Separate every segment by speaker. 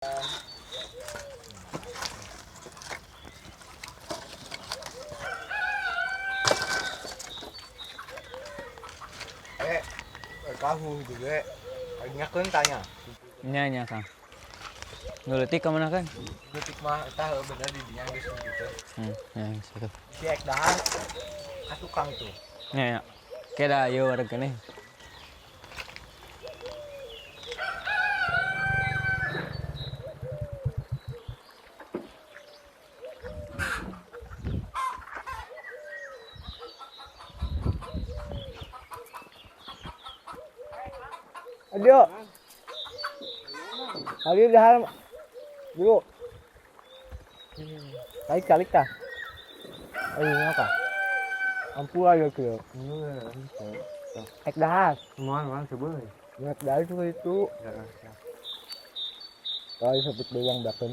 Speaker 1: Eh, kahu juga. Nyakeun tanya.
Speaker 2: Nya nya Kang. Nu leutik ka mana kan?
Speaker 1: Leutik mah eta heuh bener di dinya geus gitu.
Speaker 2: Ya geus atuh.
Speaker 1: Si ek dahar ka tukang tuh.
Speaker 2: Nya nya. Keda ieu wareg keneh.
Speaker 1: Adio. Adio dahar dulu. Kali kali kah? Ayo ngapa? Ampu ayo kieu. Ek dahar.
Speaker 3: Moal moal sebeuh.
Speaker 1: Ek dahar tuh itu. Kali sebut doang dakeun.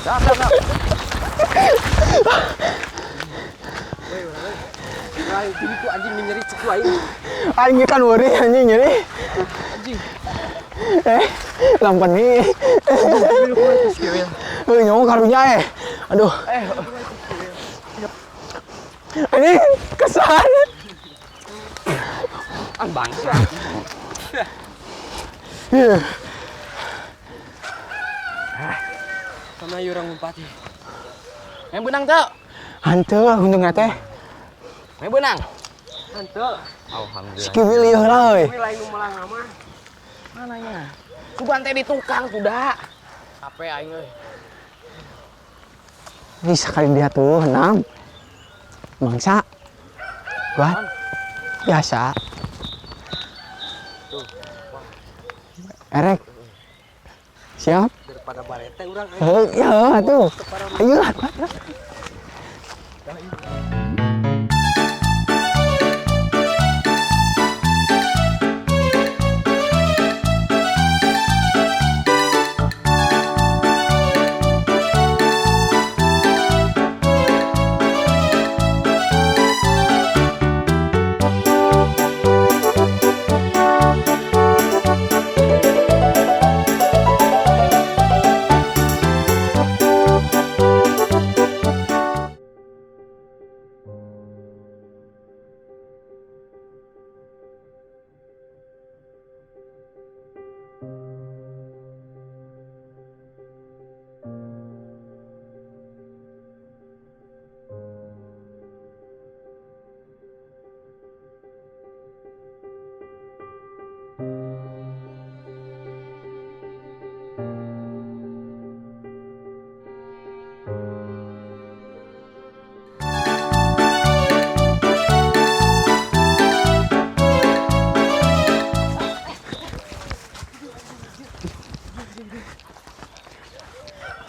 Speaker 3: Dah, dah, dah. Aing tuh anjing nyeri ceku aing.
Speaker 4: Aing kan worry anjing nyeri.
Speaker 3: Anjing.
Speaker 4: Lampan nih. Heuh nyawa karunya eh. Aduh. Ini kesan.
Speaker 3: Ah bangsa. Sama yurang ngumpati. Yang benang teu?
Speaker 4: Hanteu untungna teh.
Speaker 3: Yang benang. Hanteu. Alhamdulillah.
Speaker 4: Si Kiwil ieu lah euy.
Speaker 3: Kiwil lain nu melang mah. Mananya? Sugan teh di tukang sudah. Capek aing euy.
Speaker 4: Ini sekali dia tuh enam. Mangsa. Kuat. Biasa.
Speaker 3: Tuh.
Speaker 4: Erek. Siap.
Speaker 3: Daripada barete urang
Speaker 4: aing. Heuh, ya atuh. Ayo lah, kuat lah.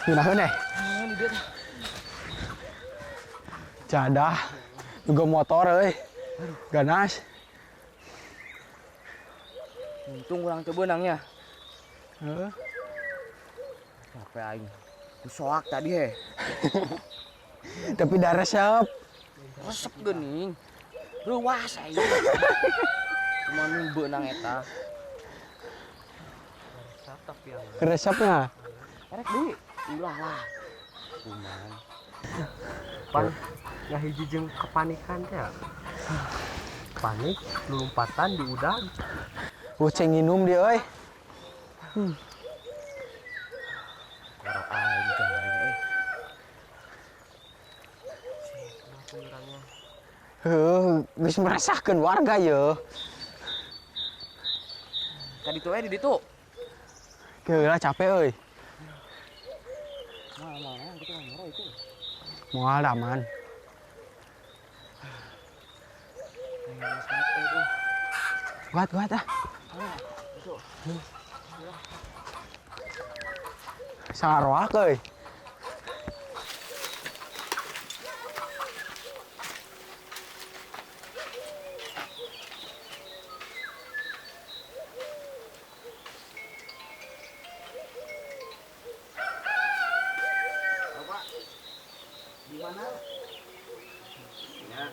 Speaker 4: Gimana nih? Jadah, juga motor, euy. Ganas.
Speaker 3: Untung urang teu beunang nya.
Speaker 4: Heeh.
Speaker 3: Capek aing. Soak tadi he.
Speaker 4: Tapi dah resep.
Speaker 3: Resep geuning. Reuas aing. Kumaha beunang eta.
Speaker 1: Resep tapi yang
Speaker 4: resepnya.
Speaker 3: Erek deui. Ulah lah. Kumaha.
Speaker 1: Pan ngahiji jeung kepanikan teh. Panik, lompatan di udang.
Speaker 4: Ceng nginum dia euy.
Speaker 3: Koro aing garing euy.
Speaker 4: Heuh, geus merasakeun warga ye.
Speaker 3: Tadi tuh di ditu.
Speaker 4: Geula capek euy.
Speaker 3: Mana gitu mah itu.
Speaker 4: Moal aman. Kuat kuat ah. Saroak euy.
Speaker 3: Di mana? Ya.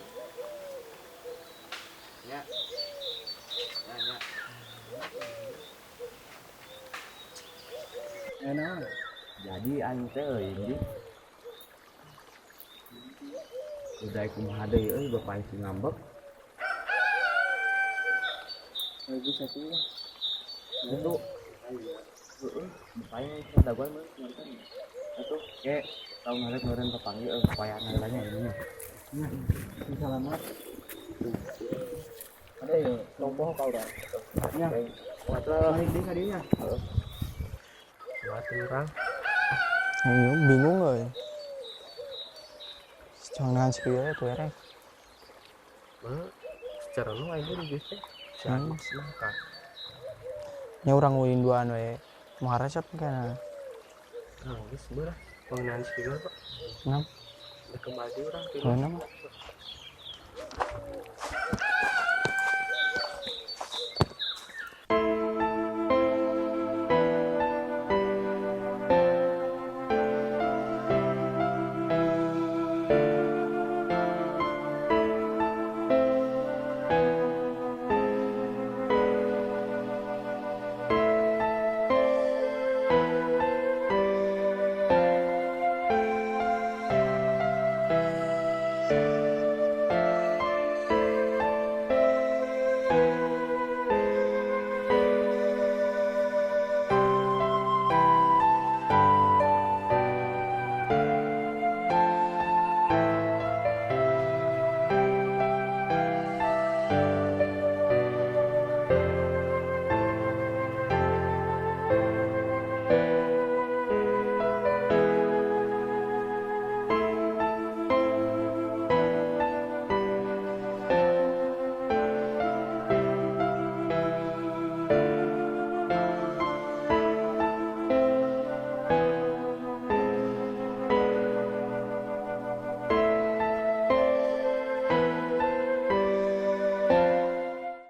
Speaker 3: Ya.
Speaker 4: Enak.
Speaker 1: Jadi aing teh euy di. Udah kumaha deui euy bapak aing si ngambek.
Speaker 4: Lagi satu lah.
Speaker 1: Itu. Heeh, bapak aing teh dagoan mah nonton. Atuh ke tahun hareup meureun papanggih euy papayan heula nya ini nya.
Speaker 4: Nah, selamat. Ada ya, lomboh kau dah. Ya. Balik deh kadinya.
Speaker 1: Mati urang.
Speaker 4: Ayo, bingung euy. Jangan spieu tuh erek.
Speaker 1: Mah secara nu aing di geus teh. Si Agus mah ka.
Speaker 4: Nya urang ulin duaan we. Mau resep kana.
Speaker 1: Nah, geus beurah. Pengenaan spieu Pak.
Speaker 4: Ngam.
Speaker 1: Udah kembali urang.
Speaker 4: Mana mah?